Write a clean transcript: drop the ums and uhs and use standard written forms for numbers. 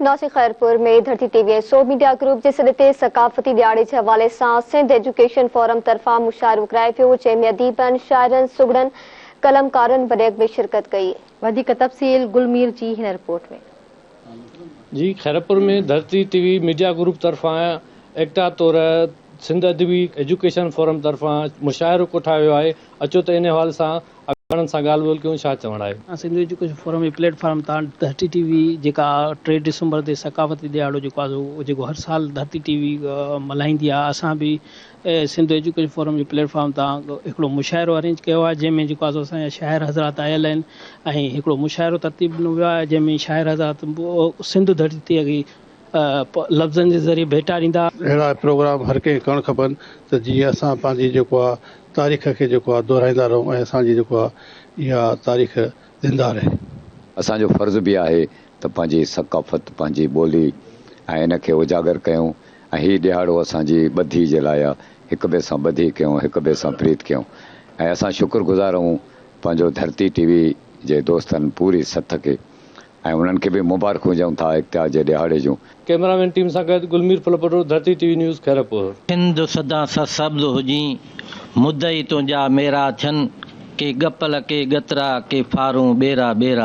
نوسي خيرپور ۾ ڌرتي ٽي وي ۽ سوڀ media group جي سڏ تي ثقافتي ڏهاڙي جي حوالي سان سنڌ ايجوڪيشن فورم طرفان مشاعرو ڪرايو ويو، جنهن ۾ اديبن، شاعرن، سگهڙن، قلمڪارن وڏي انگ ۾ شرڪت ڪئي. وڌيڪ تفصيل گل مير جي هن رپورٽ ۾. جي Khairpur ۾ Dharti T V media group طرفان ايڪتا طور سنڌ ادبي ايجوڪيشن فورم طرفان مشاعرو ڪوٺايو ويو آهي، اچو ته ان حوالي سان اڳواڻن سان ڳالهه ٻولهه ڪيون ڇا چوڻ آهي. سنڌ ايجوڪيشن فورم جي پليٽ فارم تان ڌرتي ٽي وي جيڪا ٽي ڊسمبر تي ثقافتي ڏهاڙو جيڪو آهي سو جيڪو هر سال ڌرتي ٽي وي ملهائيندي آهي اسان به سنڌ ايجوڪيشن فورم جي پليٽ فارم تان هڪڙو مشاعرو ارينج ڪيو آهي جنهن ۾ جيڪو آهي سو اسان جا شاعر حضرات آيل آهن ۽ هڪڙو مشاعرو ترتيب ڏنو ويو آهي جنهن ۾ شاعر حضرات سنڌ ڌرتي کي لفظن جي ذريعي ڀيٽا ڏيندا. اهڙا پروگرام هر ڪنهن کي ڪرڻ کپن ته جيئن اسان پنهنجي جيڪو آ تاريخ کي جيڪو آ دهرائيندا رهون ۽ اسان جي جيڪو آ اها تاريخ زنده رهي. اسان جو فرض به آهي ته پنهنجي ثقافت، پنهنجي ٻولي ۽ ان کي اجاگر ڪيون ۽ هي ڏهاڙو اسان جي ٻڌي جي لاء آ، هڪ ٻئي سان ٻڌي ڪيون، هڪ ٻئي سان پريت ڪيون ۽ اسان شڪر گذار آهون پنهنجو ڌرتي ٽي وي جي دوستن پوري سٿ کي ۽ انهن کي به مبارڪون ڏيون ٿا اختيار جي ڏهاڙي جون. ڪئميرا مين ٽيم سان گڏ Gulmir Phulpoto, Dharti T V news, Khairpur. Sindh سدا سرسبز هجين، مدعي تنهنجا ميرا ٿين، ڪي ڳپل ڪي ڳترا، ڪي ڦارون ٻيرا ٻيرا.